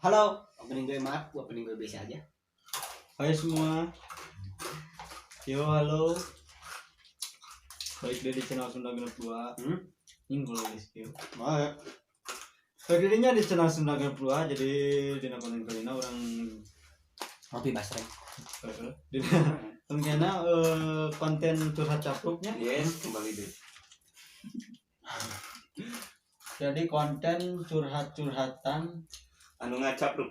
Halo, opening gue maaf, opening gue biasa aja. Hai semua. Yo, halo. Balik dari channel Sunda Genep 2. Ini kalau di skill. Mau ya? Balik dirinya di channel Sunda Genep 2. Jadi dina konten kali ini urang Ngopi basreng. Dina kontenna konten curhat capruknya. Yes, kembali deh. Jadi konten curhat-curhatan Anu ngacapruk.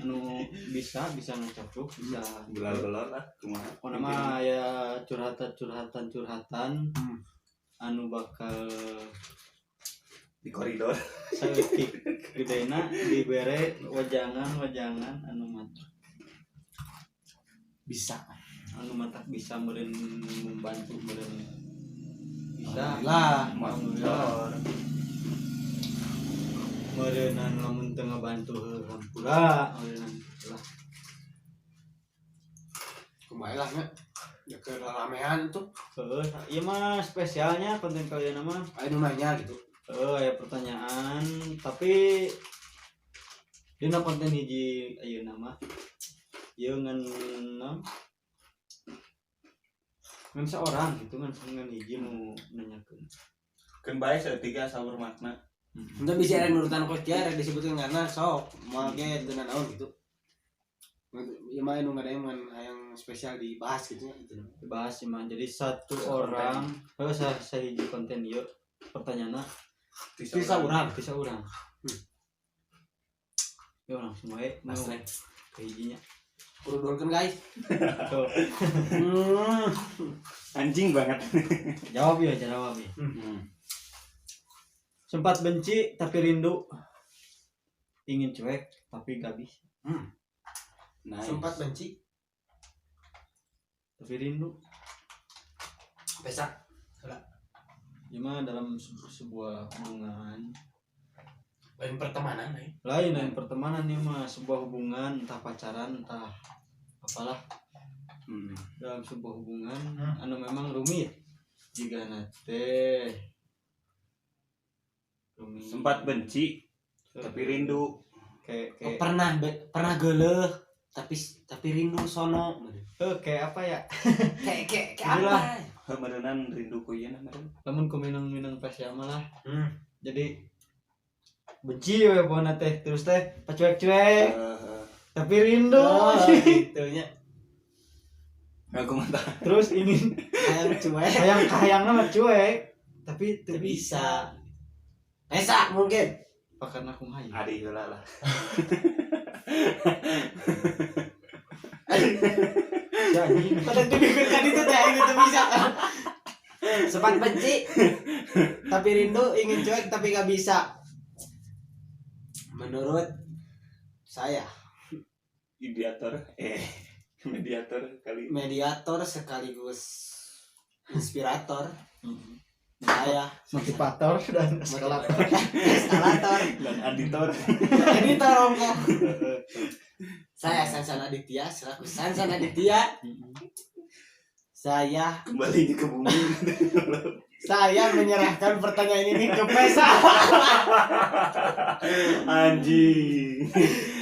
Anu bisa bisa ngacapruk, bisa Gelar-gelar lah kumaha. Pokoknya mah ya curhatan-curhatan curhatan anu bakal di koridor. Saeutik gedena dibere wejangan-wejangan anu matak Bisa. Anu matak bisa meureun membantu, meureun bisa. Alhamdulillah. Alhamdulillah. Meureunan lamun teu ngabantu heuh hampura meureunnan lah. Kembali lah nya. Ya ke ramean tuh. Heuh, ieu mah spesialnya konten kalian mah. Ayo nu nanya gitu. Heuh, aya pertanyaan, tapi dina konten hiji ayeuna mah ieu ngan naon? Ngan seorang gitu, ngan ngan hiji nu nanyakeun. Keun bae saeutik asal bermakna. Entah bisa ada nurutan kos dia ada disebutkan karena sok moal ge teu naon gitu. Ya mah nu ngadain ngan hayang spesial dibahas gitu nya gitu. Dibahas sih mah. Jadi satu orang, heuh, sahiji konten ieu pertanyaanna Bisa urang. Bisa urang. Yo langsung wae nu Basreng. ke hijinya. Kudu downkeun, guys. Tuh, Anjing banget. Jawab ya, jawab ya. Sempat benci tapi rindu. Ingin cuek tapi gak bisa. Nice. Sempat benci Tapi rindu. Pesak. Gimana dalam sebuah hubungan? Lain pertemanan eh. Lain, lain pertemanan nih mah, sebuah hubungan, entah pacaran entah apalah, dalam sebuah hubungan anu memang rumit jika nate rumit. Sempat benci tapi rindu. Kayak Oh, kayak pernah geuleuh tapi rindu sono. Kayak apa ya? Kayak kayak kayak Inilah. apa? Heuh, meureunan rindu ku ieu meureun. Lamun ku minang-minang pas ya malah jadi benci we pokona teh, terus teh pacuek-cuek Heeh. tapi rindu. Oh, gitu nya. Aku mah tah. Terus ingin Hayang cuek. Hayang kahayangna mah cuek tapi teu teu bisa. Bisa. Pesak mungkin. Apa karena kumaha ya? Adi heula lah. Ya, anjing. Pada dipikirkan itu teh aing teu bisa. Sempat benci tapi rindu, ingin cuek tapi gak bisa. Menurut saya Mediator mediator kali. Mediator sekaligus inspirator. Saya Motivator dan eskalator. Eskalator. Dan editor. Editor ongkoh. Saya Sansan Aditya selaku Sansan Aditya, saya Kembali ke bumi. Saya menyerahkan pertanyaan ini ke Pesa. Anjing.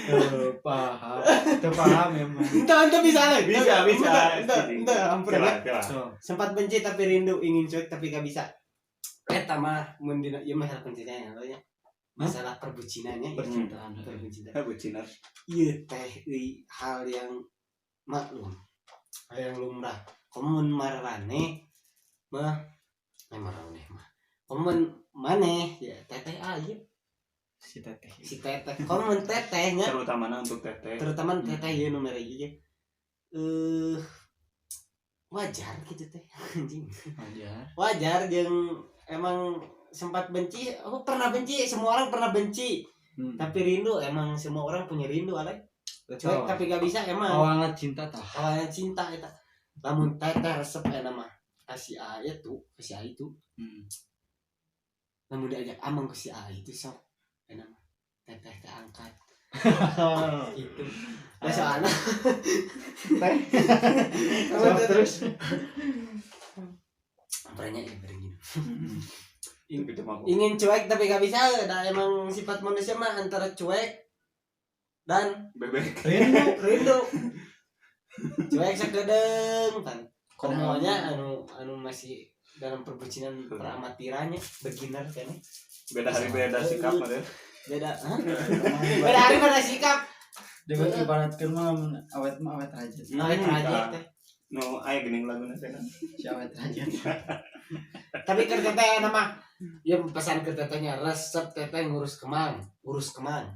Teu paham, teu paham emang. Entah, entah bisa lah. Bisa, bisa. Entah, entah, ampun. Kela, kela. So, Sempat benci tapi rindu, ingin cuek tapi gak bisa. Eta mah mun dina ieu masalah percintaan ya. Masalah perbucinannya. Percintaan. Perbucinan. Bucinar. Ieu teh euy hal yang maklum. Hal yang lumrah. Komun maraneh mah maraneh mah. Komun maneh ya teteh aja si teteh. Si teteh. Komun tetehnya Terutama untuk teteh. Terutama teteh ieu nu mere ieu. Wajar gitu teh anjing. Wajar. Wajar jeung emang sempat benci, aku pernah benci, semua orang pernah benci. Tapi rindu emang semua orang punya rindu alay. Betul. Cuek tapi gak bisa emang. Awalnya cinta tah. Awalnya cinta eta. Lamun teteh resep eta mah ka si A itu, ka si A itu. Lamun diajak ameng ke si A itu sok eta mah teteh teh angkat gitu. Nah, soalnya Teh. Sok, terus. Ampranya ya bareng gini. Itu mah Ingin cuek tapi gak bisa, dah emang sifat manusia mah antara cuek Dan Bebek. Rindu. Rindu, cuek sakedeung pan komonya anu anu masih dalam perbucinan peramatirannya, beginner kan. Beda hari beda sikap mah. Beda, hah? Beda hari beda sikap. Dia ibaratkeun mah mun awet mah awet rajin. Awet rajin teh. Nu aya geuning laguna teh kan. Si awet rajin. Tapi keur teteh nama ya, pesan ke tetehnya, resep teteh ngurus kemang, urus kemang.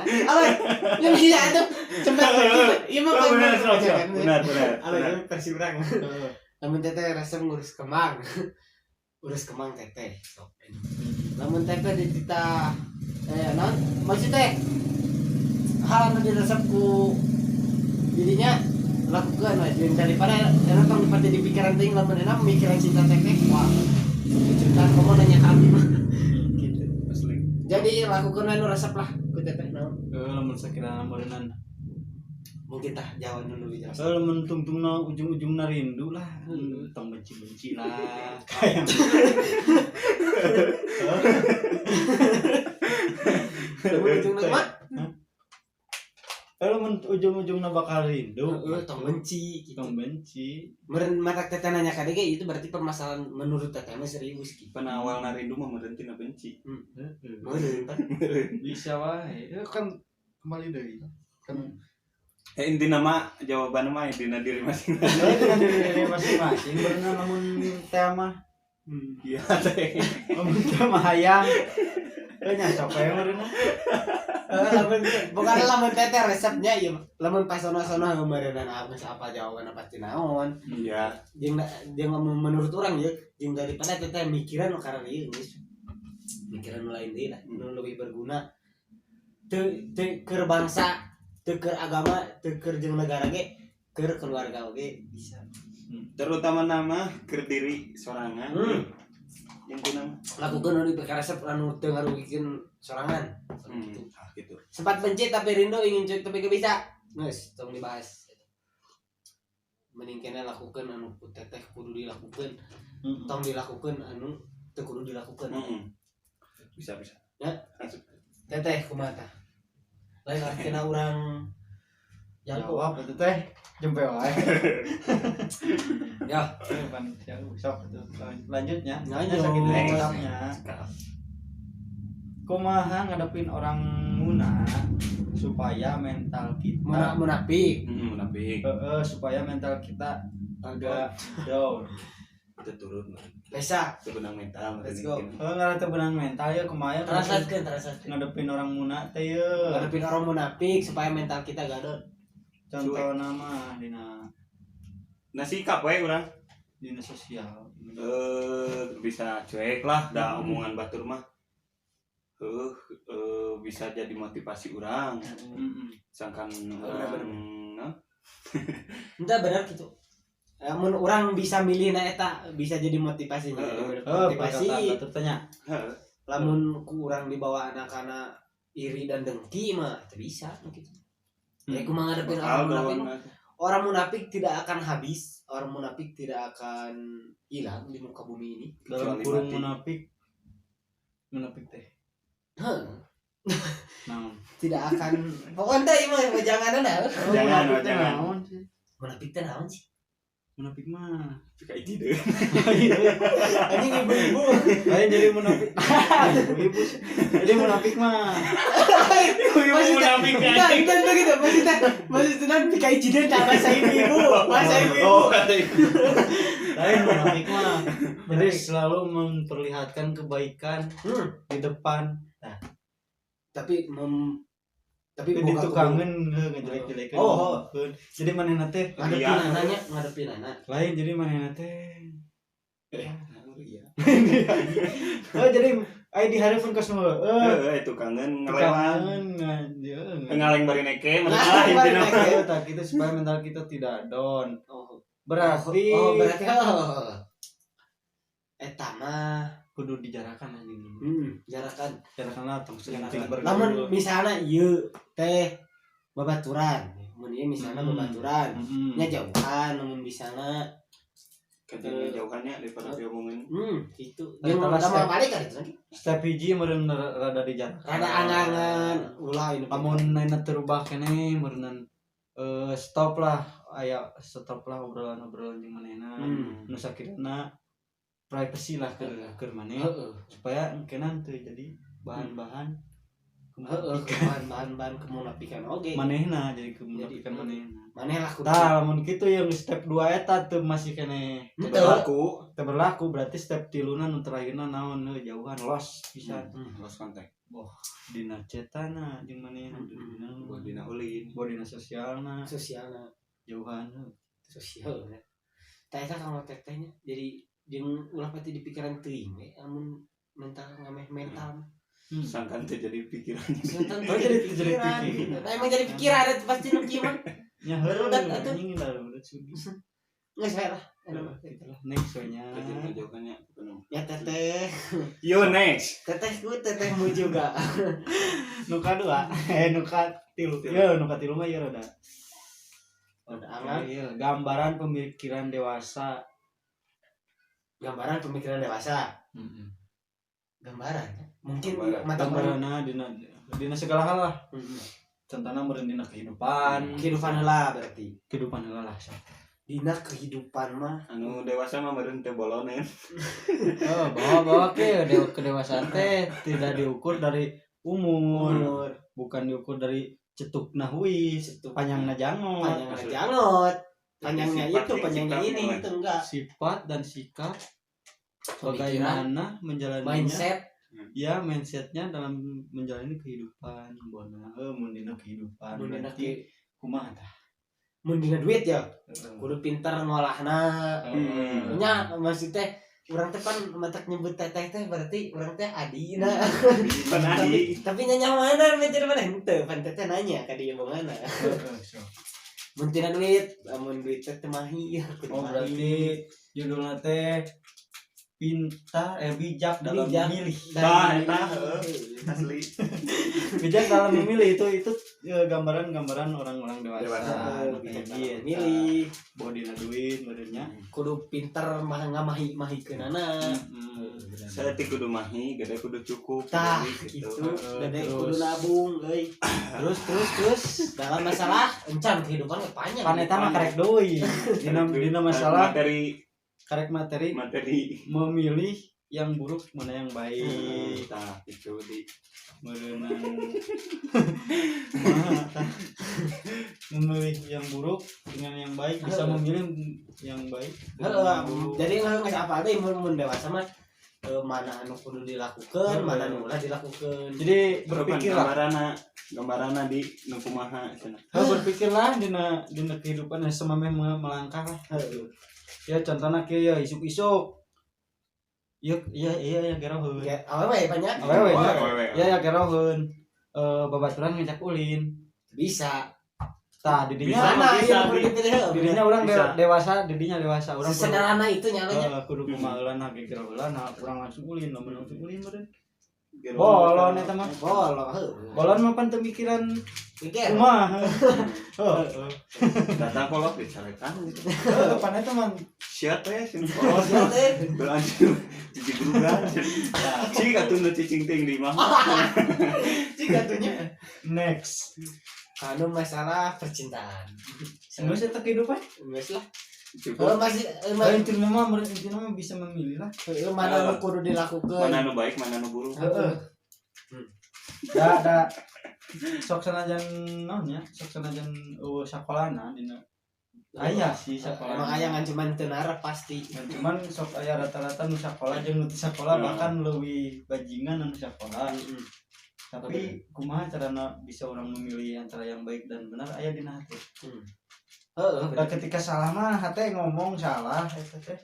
Alah, yang iya itu cepet. Iya mah. Oh, benar, benar, benar, benar. Alah, Benar. ini versi urang. Lamun teteh resep ngurus kemang, urus kemang teteh. Sok. Lamun teteh dititah naon maksudnya, hal anu diresep ku dirinya lakukan we. Jeung daripada enak tong dipati di pikiran teuing, lamun enak mikiran cinta teteh, wah, cinta kamu nanya ke abdi mah gitu. Asli. Jadi lakukan we nu resep lah ku teteh naon. Heeh, lamun sakirana meureunnan. Mungkin tah jawaban dulu lebih jelas. Soalnya lamun tungtungna ujung-ujungna rindu lah, tong benci-benci lah. Kayak Lamun ujungna mah kalau mun ujung-ujungna bakal rindu, heeh, tong benci gitu. Tong benci. Meren mata teteh nanya ka ge itu berarti permasalahan menurut teteh mah serius gitu. Pan awalna rindu mah meureun tina benci. Heeh. Meureun tah. Bisa wae. Ya kan kembali deui. Kan Eh, intina mah jawaban mah dina diri masing-masing. Soalnya dengan diri masing-masing berenang lamun teh mah. Iya teh. Lamun teh mah hayang. Eh, nya sok we meureunna. Eh, lamun bukan lamun teteh resepnya ieu mah. Lamun pas sono-sono meureunna geus apa jawaban pasti naon. Iya. Jeung jeung menurut orang ya, jeung daripada teteh mikiran nu karena ieu geus mikiran nu lain deui lah, nu lebih berguna. Teu teu keur bangsa, teu keur agama, teu keur jeung negara ge, keur keluarga oge bisa. Terutama nama keur diri sorangan. Intina mah. Lakukan nu dipikaresep anu teu ngarugikeun sorangan. Gitu. Ah, gitu. Sempat benci tapi rindu, ingin cuek tapi gak bisa, geus tong dibahas, mending kena lakukan anu ku teteh kudu dilakukan, tong dilakukan anu teu kudu dilakukan. Heeh. Bisa bisa. Ya. Masuk. Teteh kumaha tah? Lain artina urang jago. Jawab itu teh jempe wae. Ya. Pan jauh sok atuh. Lanjutnya. Lanjut. Nya sakitu Next. cekapnya. Kumaha ngadepin orang muna supaya mental kita Munafik. Munafik. Heeh, supaya mental kita agak down. Itu turun mah. Lesa. Sebenang mental. Let's go. Heeh, ngarana benang mental ya kumaha ya Translate translate. ngadepin orang muna teh ye. Ngadepin orang munafik supaya mental kita gak down. Contoh nama dina Nah, sikap we urang. Dina sosial. Bisa cuek lah da omongan batur mah. Bisa jadi motivasi urang. Heeh. Sangkan Bener, urang nah, Entah benar gitu. Mun orang bisa milih na eta bisa jadi motivasinya. Heeh. Jadi Oh, motivasi. perkataan batur tanya. Heeh. Lamun ku urang dibawa anak-anak iri dan dengki mah teu bisa gitu. Ya kumaha ngadepin Bakal orang munafik doang. mah. Orang munafik tidak akan habis, orang munafik tidak akan hilang di muka bumi ini. Dalam Kecuali kurung mati. munafik. Munafik teh. Heh, Naon? tidak akan, pokoknya teh ieu mah jangan ada. Jangan, Munafik teh jangan. naon sih? Munafik teh naon sih? Munafik mah. Suka iji deh. Anjing ibu-ibu. Lain jadi munafik. Ibu-ibu sih. Jadi munafik mah. Ibu munafik. Enggak, enggak gitu. Maksudnya maksudnya PKI jidan tak bahasa ibu-ibu, bahasa ibu-ibu. Oh, kata ibu. Lain munafik mah. Jadi selalu memperlihatkan kebaikan di depan. Tapi tapi Tapi buka ditukangan ngejelek-jelekan. Oh, oh. Jadi manehna teh ngadepin Iya. anaknya, ngadepin anak. lain jadi manehna teh. Iya. Oh, jadi aya di hareupeun kos mah. Eh, Heeh, tukangan ngelewan. tukangan nganjeun. Ngaleng bari neke, Ngaleng masalah bari intina mah. neke. Eh, tak gitu supaya mental kita tidak down. Oh. Berarti Oh, berarti oh. Eta mah kudu dijarakan anjing. Jarakan. Jarakan lah tong sering Jarakan. Lamun misalnya ieu teh babaturan, mun ieu misalnya babaturan, nya jauhan lamun misalnya. Kajian ngejauhannya daripada diomongin. Gitu. Nah, Jeung eta lah udah mau step. Balik kan itu lagi. Step hiji meureun rada di jarak. Rada angangan ulah ini. Lamun ayeuna terubah keneh meureun stop lah, aya stop lah obrolan-obrolan jeung manehna. Nu sakirana privacy lah keur maneh supaya engkenan teu jadi bahan-bahan Bahan-bahan kemunafikan oge. Manehna jadi kemunafikan Jadi, manehna. Maneh lah kudu. Tah, lamun kitu yang step 2 eta teu masih keneh Henteu. Berlaku. Teu berlaku, berarti step tiluna nu terakhirna naon heuh, jauhan, los pisan. Lost contact. Dina chatana jeung manehna, dina Buat dina ulin. boh dina sosialna, Sosialna. Jauhan heuh. Sosial ya. Tah, eta kalau tetehnya jadi jeung ulah pati di pikiran teuing we amun mental ngameh mental mah. Sangkan teh jadi pikiran. Sangkan Oh, jadi pikiran. Nah, emang jadi pikiran eta pasti nu kieu mah. Nya heuh, Barudak atuh. anjing lah udah sudi. Geus we lah. Eta mah. Gitu lah, next we nya. Kajian ngejauhannya penuh. Ya teteh, Yo next. Tetehku tetehmu juga. Nu kadua, eh, nu katilu. Tilu. Ye, nu katilu mah ieu rada. Rada Oke, angan. iya, gambaran pemikiran dewasa. Gambaran pemikiran dewasa. Gambaran. Mungkin Gambaran. mata orang Gambaranna dina dina segala hal lah. Contohnya meureun dina kehidupan. Kehidupan heula berarti. Kehidupan heula lah sok. Dina kehidupan mah Anu dewasa mah meureun teu bolonen. Oh, bawa-bawa ke kedewasaan teh tidak diukur dari umur, Umur. Bukan diukur dari cetukna huis, Cetuk. panjangna jangot, Panjangnya Maksud- jangot. Panjangnya Sifat itu, yang panjangnya sikapnya ini lah. itu enggak. Sifat dan sikap, Pemikiran, bagaimana menjalaninya, mindset. Ya mindsetnya dalam menjalani kehidupan, bona mun dina kehidupan Mun dina berarti kumaha tah? Mun dina duit ya Heeh. kudu pinter ngolahna. Nya maksudnya urang teh pan matak nyebut teteh teh berarti urang teh adina. Pan Tapi adi. tapi nyanyamanan mikir mana henteu pan teteh nanya ka dieu bongana. Heeh, sok. Mun tina duit, amun duit teh teu mahi ya kudu Oh, mahi. berarti judulnya teh pintar, eh, bijak dalam Bijak. memilih. Tah, Dan eta, heuh. Asli. Bijak dalam memilih itu gambaran-gambaran orang-orang dewasa. Dewasa. Nu Bijak kayak dalam gitu. memilih. Boh dina duit meureunnya. Kudu pinter mah ngamahi mahikeunana. Saya ti kudu mahi, gede kudu cukup. Tah, Jadi gitu. Heeh, Gede terus. kudu nabung euy. Terus terus terus Dalam masalah encan kehidupan ge panjang. Pan eta mah karek deui. Dina dina masalah materi. Karek materi. Materi. Memilih yang buruk mana yang baik. Tah, itu di Meureunan kumaha tah? Memilih yang buruk dengan yang baik, bisa memilih yang baik dengan Heeh, yang buruk. jadi nggak apa deui mun mun dewasa mah mana anu kudu dilakukan, mana anu ulah dilakukan. Jadi berpikirlah. Gambarana gambarana di nu kumaha cenah. Heuh, berpikirlah dina dina kehidupan yang semameh melangkah lah. Heeh. Ya contohnya kieu ya, isuk-isuk. Iya iya iya ya geroheun. Ya, awewe banyak. Awewe nya. Awewe. Ya ya geroheun. Babaturan ngajak ulin. Bisa. Tah, didinya Bisa. Mana bisa, yang kudu dipilih heuh. Didinya urang Bisa. dewasa, didinya dewasa urang kudu Sesederhana itu nyalanya. Kudu kumaha heula nah ge gero heula nah urang langsung ulin, lamun langsung ulin meureun. Gero. Bolon eta mah. Bolong heuh. Bolon mah pan teu mikiran Mikir. kumaha. Heeh. Datang kolot dicarekan gitu. Heeh, pan eta mah Sia teh sing kolot. Sia teh. Berlanjut cicing gurugan. Cik atuh nu cicing ting di imah. Cik atunya. Next. Anu masalah percintaan. Geus eta kehidupan. Geus lah. Cukup. Kalau masih Oh, intinya mah intinya mah bisa memilih lah. Heuh, mana nu kudu dilakukan. Mana nu baik, mana nu buruk. Heeh. Da da sok sanajan naon nya, sok sanajan eueuh sakolana dina aya sih sakola. Emang aya ngan cuman teu narep pasti. Nah, cuman sok aya rata-rata nu sakola jeung nu teu sakola, bahkan leuwih bajingan anu sakola. Tapi kumaha carana bisa orang memilih antara yang baik dan benar aya dina hati. Heeh. Nah, ketika salah mah hate ngomong salah eta teh.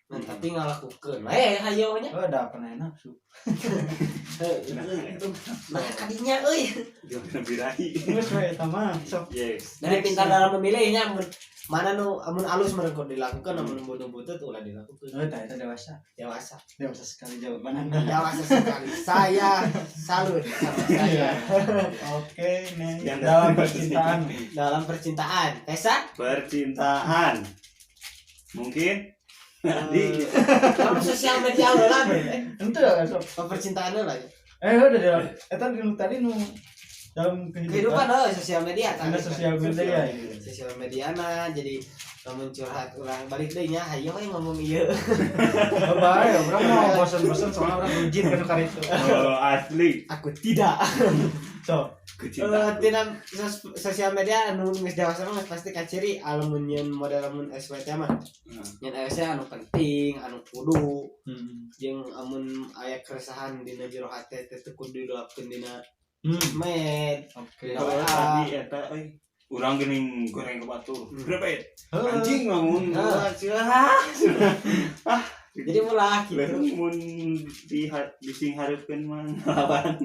Nah, tapi ngalakukeun we hayo nya. Oh, da pernah nafsu. Heuh. Nah, kadinya euy. Jangan birahi. Geus we eta mah sok. Yes. Dari pintar dalam memilih nya mun mana nu amun alus meureun kudu dilakukan, amun bodoh-bodoh ulah dilakukan. Oh, eta eta dewasa. Dewasa. Dewasa sekali jawaban Anda. Dewasa sekali. Saya salut sama saya. Oke, nih Yang dalam percintaan. Dalam percintaan. Tesa? Percintaan. Mungkin Di Lamun sosial media lah Ente ya sok. Percintaan lah ya. Udah dalam eta di nu tadi nu dalam kehidupan. Kehidupan oh sosial media Dina tadi. sosial media ya. Sosial media nah, jadi lamun curhat urang balik deui nya, hayo we ngomong ieu. Oh, bae, urang mau bosan-bosan soalnya urang rujit kan kali itu. Oh, asli. Aku tidak. So, Kecintaan. Tina sosial media anu geus dewasa mah geus pasti kaciri lamun nyeun model lamun SWT mah. Nyeun ASC anu penting, anu kudu jeung amun aya keresahan dina jero hate teh teu kudu diluapkeun dina med. Oke. Nah. Kalau tadi eta euy urang geuning goreng ke batu. Berapa ya? Heuh. Anjing ngomong. Heuh. Ah. Jadi ulah gitu. Gitu. Mun di dising hareupeun mah ngelawan.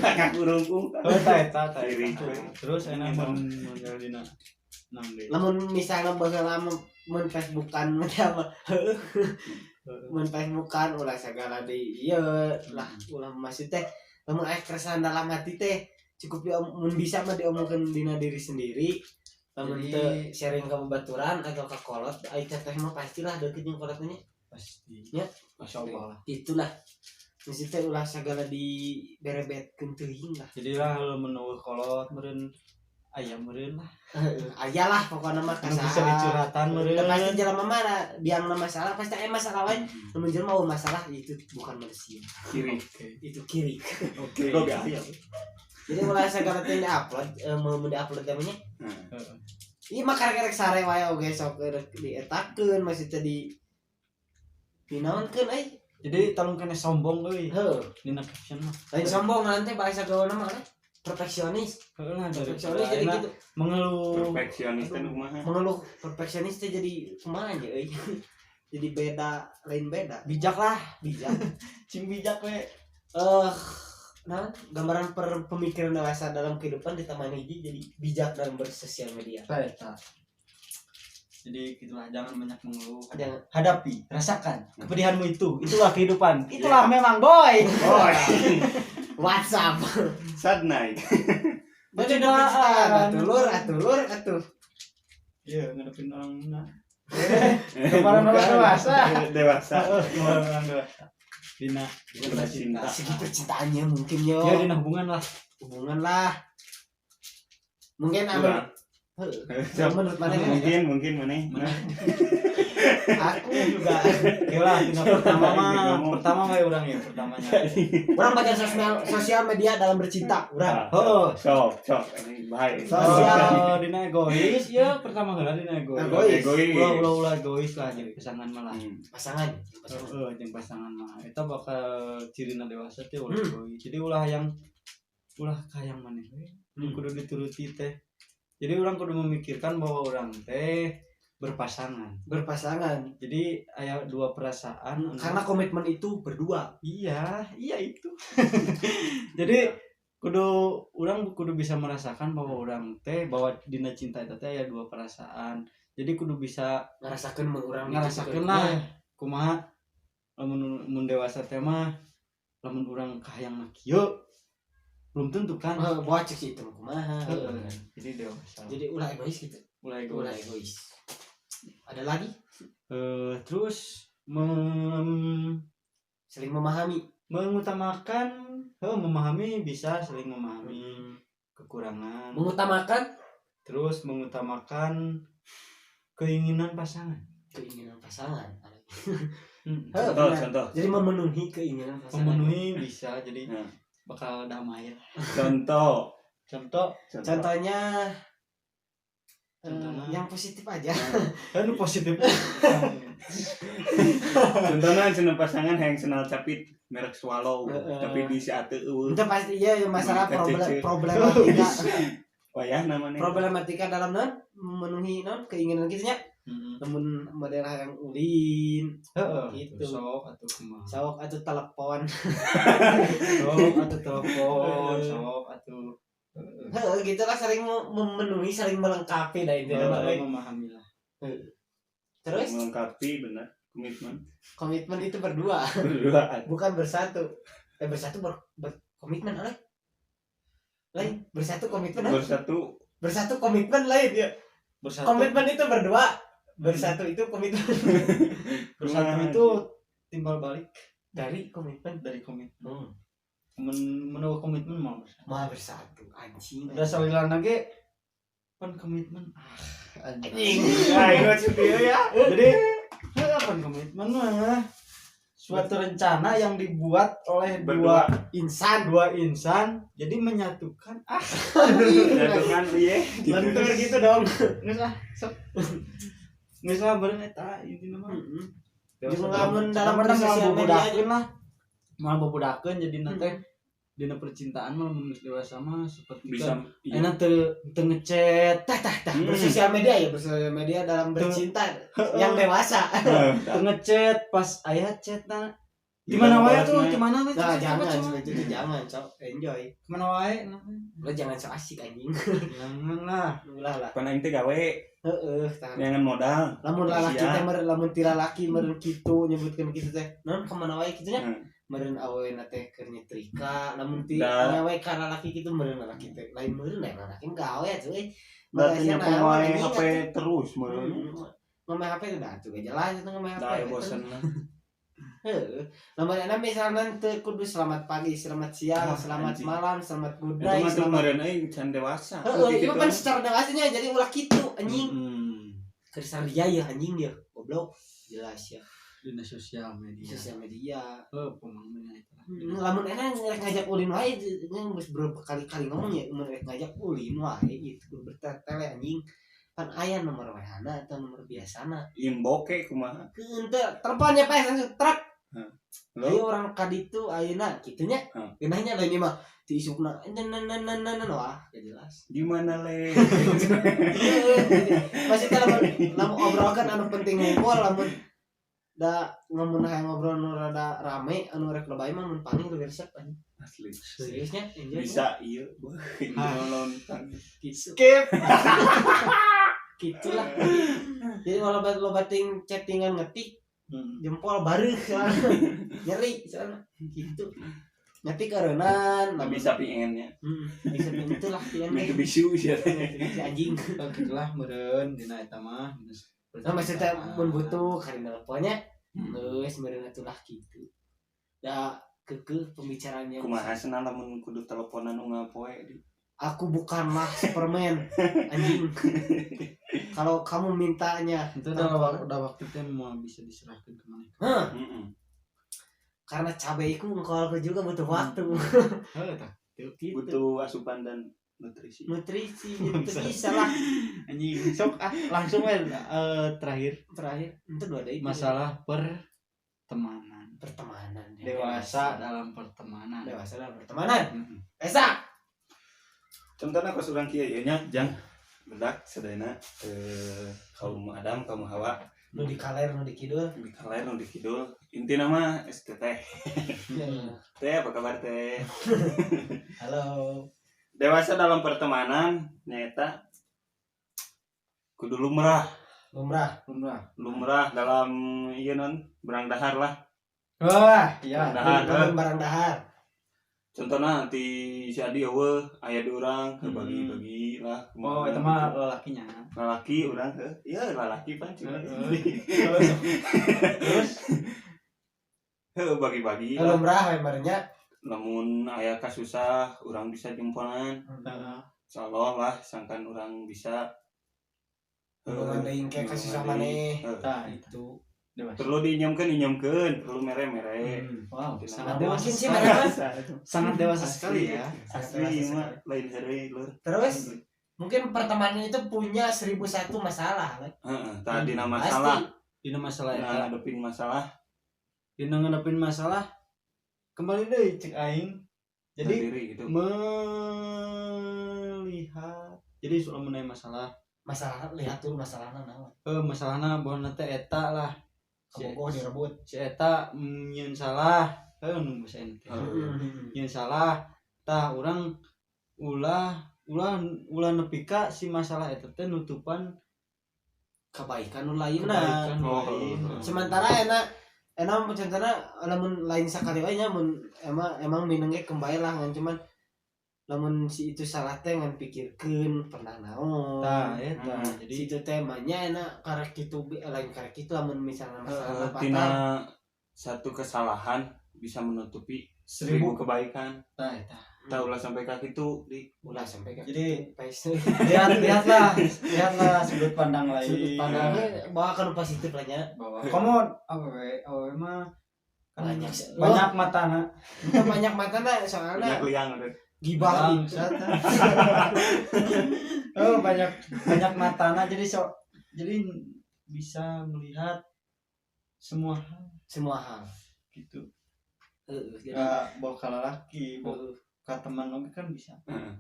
Kakurungkung. Oh, eta eta eta. Diri. Terus enak mun model dina nang deui. Lamun misalnya baheula mun Facebookan mah mah mun Facebookan ulah segala di ieu lah, ulah maksud teh lamun aya keresahan dalam hati teh cukup mun bisa mah diomongkeun dina diri sendiri, lamun teu sharing ke babaturan atau ke kolot ai teh teh mah pastilah deukeut jeung kolot nya. Pasti. Ya. Masyaallah. Itulah maksud teh ulah segala diberebetkeun teuing lah. Jadi lah lamun euweuh kolot meureun aya meureun lah. Aya lah pokoknya mah. Anu bisa dicurhatan meureun. Udah pasti jelema mah ada biang masalah, pasti aya masalah wae. Lamun jelema mau masalah itu bukan manusia. Kiri. Oke. Itu kiri. Oke. Kok gak aya. Jadi mulai segala teh di-upload, mau di-upload namanya. Nah. Iya mah karek-karek sare wae oge sok rek dietakeun maksudnya di dinaonkeun euy. Jadi talung kene sombong euy. Heuh, Dina caption mah. Lain sombong nanti bahasa gaulna mah kan perfeksionis. Heeh lah dari Perfeksionis jadi gitu. Mengeluh. Perfeksionis teh nu kumaha? Mengeluh perfeksionis teh jadi kumaha nya euy. Jadi beda, lain beda. Bijak lah. Bijak. Cing bijak we. Nah, gambaran per pemikiran dewasa dalam kehidupan di taman hiji jadi bijak dalam bersosial media. Eta eta. Jadi gitulah, jangan banyak mengeluh. Jangan. Hadapi, rasakan kepedihanmu itu. Itulah kehidupan. Itulah memang boy. Oh, WhatsApp. Sad night. Percintaan, atulur, atulur, atuh. Iya, ngadepin orang mana? Gambaran orang dewasa. Dewasa. Gambaran orang dewasa. Dina Dina cinta. Segi percintaannya mungkin yo. Ya dina hubungan lah. Hubungan lah. Mungkin anu Kurang. heuh, menurut mana ya? Mungkin mungkin mana? Mana? Aku juga. Oke lah, dina pertama mah, Ngomong. pertama mah urang ya pertamanya. Orang baca sosial sosial media dalam bercinta, urang. Oh, Sok, sok. Ini bahaya. Sosial. Oh, dina egois ya pertama heula dina egois. Egois. Egois. Ulah ulah ulah egois lah jadi pasangan malah. Pasangan. Pasangan. Heeh, jeung pasangan mah. Eta bakal cirina dewasa teh ulah egois. Jadi ulah yang ulah kahayang maneh we. Kudu dituruti teh. Jadi orang kudu memikirkan bahwa orang teh berpasangan. Berpasangan. Jadi aya dua perasaan Karena komitmen itu berdua. Iya, iya itu. Jadi kudu orang kudu bisa merasakan bahwa orang teh bahwa dina cinta itu teh aya dua perasaan. Jadi kudu bisa Ngerasakeun mun urang ngerasakeun lah kumaha lamun mun dewasa teh mah lamun urang kahayang kieu belum tentu kan. Heeh, bawa cek sih itu mah kumaha. Heeh. Jadi dewasa. Jadi ulah egois gitu. Mulai Ulah egois. egois. Ada lagi? Terus Saling memahami. Mengutamakan memahami, bisa saling memahami kekurangan. Mengutamakan. Terus mengutamakan keinginan pasangan. Keinginan pasangan. Heuh, Contoh, benar. contoh. Jadi memenuhi keinginan pasangan. Memenuhi bisa jadi Nah. bakal damai lah. Contoh. Contoh. Contoh. Contohnya Contohnya. yang positif aja. Kan positif. Contohnya cenah pasangan yang senal capit merek Swallow, tapi di saat eueuh. Itu pasti iya ya, masalah Mereka cece. problematika Wayah namanya. problematika dalam non memenuhi non keinginan gitu nya. Namun model yang ulin Heeh, Gitu. sok atau kumaha. Sok atau telepon. Sok atau telepon, sok atau Heeh, gitu lah, saling memenuhi, saling melengkapi dah intinya mah, euy. Memahami lah. Terus melengkapi benar komitmen. Komitmen itu berdua, Berdua. Bukan bersatu. Bersatu berkomitmen lain lain bersatu komitmen ah. Bersatu. Bersatu komitmen lain ya. Bersatu. Komitmen itu berdua, bersatu itu komitmen. Bersatu. timbal balik dari komitmen. Dari komitmen. Mun komitmen mah bersatu. Mah bersatu anjing. Da salilana ge pan komitmen, ah anjing. Aing mah kieu ya. Jadi heuh, pan komitmen mah suatu rencana yang dibuat oleh Berdua. dua Insan. Dua insan, jadi menyatukan, ah. Jatuhkan ieu. Lentur gitu dong. Geus ah, sok geus lah, beureun eta intina mah. Jeung lamun dalam Dalam bersosial media bobodakeun lah, malah bobodakeun jadi teh dina percintaan mah mun geus dewasa mah seperti Bisa iya. enak teu teu ngechat. Tah tah tah. Hmm. Bersosial media ya, bersosial media dalam bercinta yang dewasa. Teu ngechat, pas aya chatna di mana wae tuh, di mana wae? Nah, coba, jangan coba. seperti itu, jangan sok enjoy. Kemana wae, nah. Lo jangan sok asik anjing. Jangan lah. Ulah lah. Pan aing teh gawe Heeh, tah. jangan modal. Lamun lalaki Sia. teh meureun, lamun ti lalaki meureun kitu nyebutkeun kitu teh. Naon kemana wae kitu nya? Meureun awena teh keur nyetrika, lamun ti Da. awewe ka lalaki kitu meureun lalaki teh lain meureun lain lalaki gawe atuh euy. Berarti Malaysia nyapu naon, wae anjing, HP atuh. terus meureun. Ngomong HP teh dah atuh jelas itu ngomong HP. Da aya bosen lah. Heeh. Lamun enak misalnya teu kudu selamat pagi, selamat siang, Wah, selamat anjing. malam, selamat good Itu night, mah tuh selamat. meureun euy can dewasa. Heeh, Gitu itu kan secara dewasanya jadi ulah kitu anjing. Keur saria ya anjing ya, goblok. Jelas ya. Dina sosial media. Sosial media. Oh, pemangnya itu lah. Lamun enak rek ngajak ulin wae geus berapa kali-kali ngomong ya, mun rek ngajak ulin wae gitu kudu bertele anjing. Pan aya nomor WA-na atau nomor biasana. Inbox ke kumaha? Keun teh teleponnya pas langsung truk. Lo Ayo orang kaditu ayeuna kitu nya. Geunahnya lain mah ti isukna nah nah nah nah nah nah, wah gak jelas. Di mana le? Maksudnya lamun lamun obrolkan anu penting ngumpul, lamun da ngamun hayang ngobrol nu rada rame anu rek lebay mah mun paling lebih resep anjing. Asli. Seriusnya enjoy. Bisa iya. Wah, ini nonton. Gitu. Skip. Gitulah. Jadi loba loba ting chattingan ngetik jempol bareuh soalnya. Nyeri soalnya gitu. Ngetik kareunan. Bisa PN-nya. Bisa pintu lah pian Itu teh. bisu sih. Si anjing. Oh, gitulah meureun dina eta mah. Nah, maksudnya mun butuh karena teleponnya geus meureun atuh lah gitu. Da keukeuh pembicaraannya. Kumaha cenah lamun kudu teleponan unggal poe di. Aku bukanlah Superman anjing. Kalau kamu mintanya Itu udah waktu teh mau bisa diserahkan ke mana? Hah, Heeh. karena cabaiku engkau juga butuh waktu. Heuh tah. Gitu. Butuh asupan dan nutrisi. Nutrisi itu bisa lah. Anjing, sok ah langsung we terakhir Terakhir itu dua ada itu. Masalah pertemanan. Pertemanan ya. Dewasa dalam pertemanan. Dewasa dalam pertemanan. Mm-mm. Esa. Contohnya kos urang kieu ieu nya, Jang. Bedak sadayana kaum Adam, kaum Hawa, Nu di kaler nu di kidul. Di kaler nu di kidul. Intina mah STT. Teh, apa kabar teh? Halo. Dewasa dalam pertemanan nyaeta kudu lumrah, Lumrah. Lumrah. Lumrah dalam ieu non berang dahar lah. Wah, iya. Dahar. Lamun barang dahar. Contohnya nanti si Adi eueuh aya di urang bagi-bagi lah. Oh, itu mah lelakinya. Lalaki urang heuh. Iya, lalaki pan cuma. Terus Heuh, bagi-bagi lah. Lumrah we barenya. Lamun aya kasusah urang bisa jemponan. Heeh. Insyaallah lah sangkan urang bisa. Hubungan deui ke kasusah Hubungan deui. maneh. Heuh. Tah, Itu. dewasa. Perlu diinyamkeun inyamkeun, perlu mere-mere. Wow, Nah, sangat dewasa mungkin sih sekali. mereka Sangat dewasa Asli. sekali ya. Asli Dewasa ieu mah sekali. lain heureuy lur. Terus mungkin pertemanan itu punya 1001 masalah kan? Heeh, tadi nama masalah, Pasti. Dina masalah nah, eta, ngadepin masalah dina ngadepin masalah kembali deui cek aing. Jadi sendiri gitu. melihat, jadi soal mengenai masalah, Masalah lihat dulu masalahnya naon. Masalahna bahwa nanti eta lah si, Kabogoh direbut. si eta nyieun salah, nu bahasa ente. Heeh. Nyieun salah tah urang ulah ulah ulah nepi ka si masalah eta teh nutupan Kebaikan nu lainna. kebaikan nu Oh, lain. heeh. Sementara enak enak contohnya lamun lain sakali wae nya mun emang emang minengge kembali lah ngan cuman lamun si itu salah teh ngan pikirkeun pernah naon. Tah eta jadi Si itu temanya enak karek kitu lain karek kitu lamun misalnya masalah Heeh, tina patah. Satu kesalahan bisa menutupi 1000 1000 kebaikan. Tah eta. Tah, ulah sampai ka kitu di Ulah sampai ke Jadi Pes. lihat lihatlah lihatlah sudut pandang lain. Sudut pandangnya bawa kan positif lah nya. Bahwa komo awewe awewe mah kan Banyak. Banyak matana. Itu banyak mata na soalnya Banyak liang udah. Gibah gitu. Bangsat. Oh, banyak banyak matana, jadi sok jadi bisa melihat semua hal. Semua hal. Gitu. Heeh, jadi Ka bawa ka lalaki, bawa ka teman oge kan bisa. Heeh.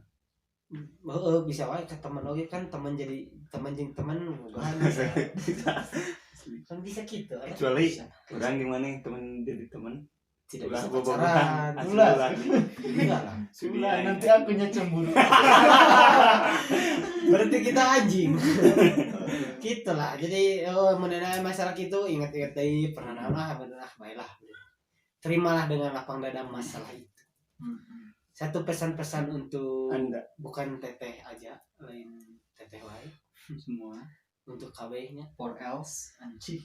Heeh, bisa wae ke teman oge kan, teman jadi teman jeung teman bogohan bisa. Bisa. Kan bisa gitu kan? Kecuali Bisa. orang gimana teman jadi teman Tidak ulah bisa bobogohan. pacaran. Asli Ulah. ulah. Enggak lah. Sudi Ulah, aing. nanti akunya cemburu. Berarti kita anjing. Gitu lah. Jadi oh, mengenai masalah itu ingat-ingat deui pernah naon lah, bener lah, baiklah. Terimalah dengan lapang dada masalah itu. Satu pesan-pesan untuk Anda. Bukan teteh aja, lain teteh wae, Semua. Untuk kabehnya. For else anjing.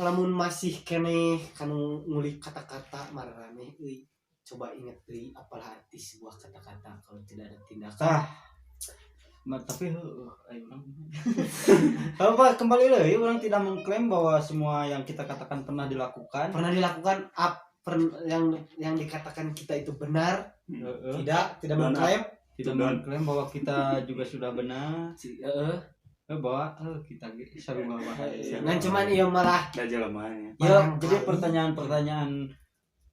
Lamun masih keneh kanu ngulik kata-kata maraneh euy, coba inget deui apalah arti sebuah kata-kata kalau tidak ada tindakan. Tah. Ma, tapi heueuh ayo urang. Apa kembali lagi, orang tidak mengklaim bahwa semua yang kita katakan pernah dilakukan. Pernah dilakukan yang dikatakan kita itu benar. Heeh. Tidak, tidak Benar. mengklaim. Tidak Don. mengklaim bahwa kita juga sudah benar. Heeh. Bahwa kita ge sarua wae. Ngan cuman ieu malah Da jelemanya. Ya, barangkali. jadi pertanyaan-pertanyaan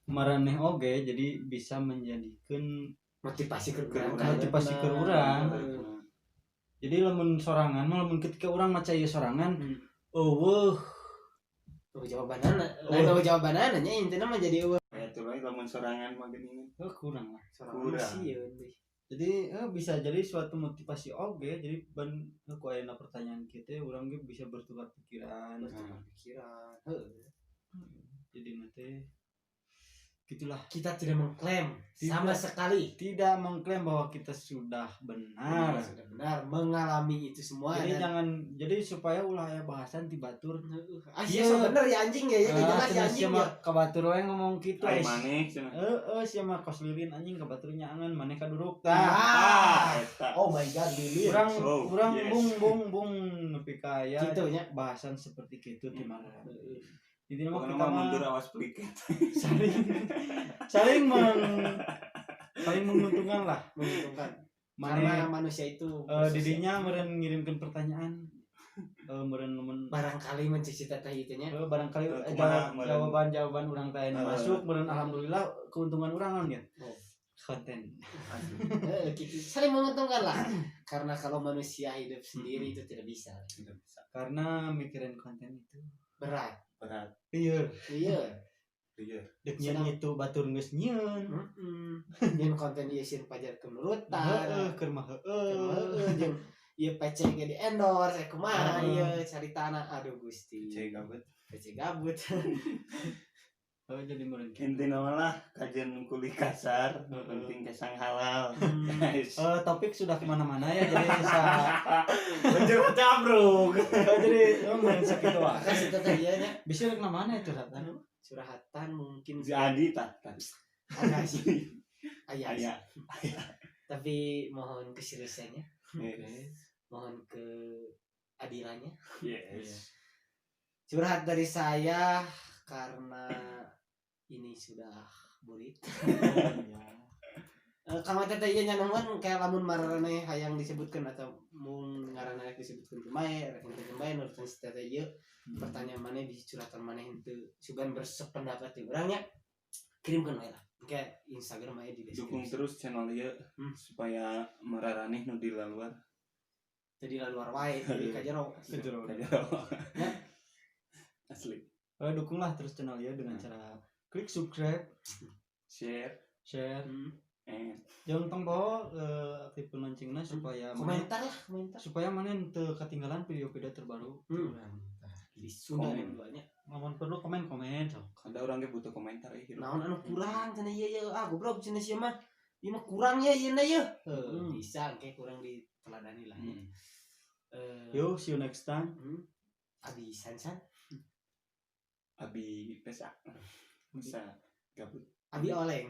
maraneh oge jadi bisa menjadikan motivasi ke urang. Motivasi ke urang. Jadi lamun sorangan mah, lamun ketika urang maca ieu sorangan, euweuh. Tuh jawabanana, lain euweuh jawabanana nya, intina mah jadi euweuh. Ya itu lagi lamun sorangan mah geuningan. Kurang lah. Sorangan Kurang. sieun deui. Jadi bisa jadi suatu motivasi oge, jadi ban ku ayeuna pertanyaan kita urang ge bisa bertukar pikiran. Bertukar pikiran. Heeh. Jadi nanti gitulah. Kita tidak mengklaim Tidak. sama sekali. Tidak mengklaim bahwa kita sudah benar. Sudah benar mengalami itu semua Jadi dan jangan, jadi supaya ulah aya bahasan ti batur. Ah, sia so bener ya anjing ya, ya Ah, jelas ya cenah anjing sia ya. mah ka batur we ngomong kitu. Ai Eh, maneh cenah. heeh, sia mah kos lilin anjing, ka batur nyaangan maneh kaduruk tah. Ah. Eta. Oh my God, lilin. Urang Oh, urang yes. bung bung bung nepi ka aya Gitu nya. bahasan seperti gitu di mana. Heeh. Intinya mah Pokoknya kita mah mah mundur awas peliket. saling saling meng saling menguntungkan lah. Menguntungkan. Karena Maneh manusia itu bersosial. Didinya meureun ngirimkeun pertanyaan, meureun mun Barangkali mencuci teteh itu nya. Barangkali Kumaha, meureun. jawaban jawaban urang teh anu masuk meureun, alhamdulillah keuntungan urang naon ya Oh. konten. Heeh, gitu. Saling menguntungkan lah. Karena kalau manusia hidup sendiri itu tidak bisa. Tidak bisa. Karena mikirin konten itu Berat. Berat. Iya. Iya. Iya. Dek nyieun itu batur geus nyieun. Heeh. Nyeun konten ieu sieun pajar kemerutan. Heeh, keur mah heeh. Heeh, jeung ieu PC ge di endorse kumaha Heeh. ieu caritana, aduh Gusti. Cek gabut. PC gabut. Oh, jadi meureun kitu. Intina mah lah kajian kuli kasar, Heeh. penting kesang halal. Guys. Topik sudah kemana-mana ya, jadi sa Bocor cabruk. Jadi oh, meureun sakitu wae. Kasih teteh ieu nya. Bisa rek mana itu curhatan? Curhatan mungkin Si Adi tah. Tah. Ada sih. Aya sih. Aya. Tapi mohon keseriusannya, Yes. mohon keadilannya. Yes. Curhat dari saya karena ini sudah burit. Eh, Kang teteh ieu nya nuhun, kayak lamun maraneh hayang disebutkeun atau mung ngaranna rek disebutkeun kumaha, rek henteu kumaha nurutan si teteh ieu, pertanyaan maneh bisa curhatan maneh henteu sugan bersependapat di urang nya, kirimkeun wae lah. Kayak Instagram aya di Dukung deskripsi. terus channel ieu supaya mararaneh nu di luar. Jadi lah luar wae di ka jero. Ka jero. Ya. Asli. Dukunglah terus channel ya dengan cara klik subscribe, Share. Share, jangan tong poho aktifkan loncengnya supaya Komentar lah, komentar. Supaya maneh teu ketinggalan video-video terbaru. Di Sunda Komen. duanya. Lamun perlu komen-komen sok. Ada orang ge butuh komentar euy hirup. Naon anu kurang cenah ieu ieu, ah goblok cenah sia mah. Ieu mah kurang ya ieu na ieu. Bisa engke kurang diteladani lah. Yo, see you next time. Abi Sansan. Abi pesa. Bisa gabut. Abi oleng.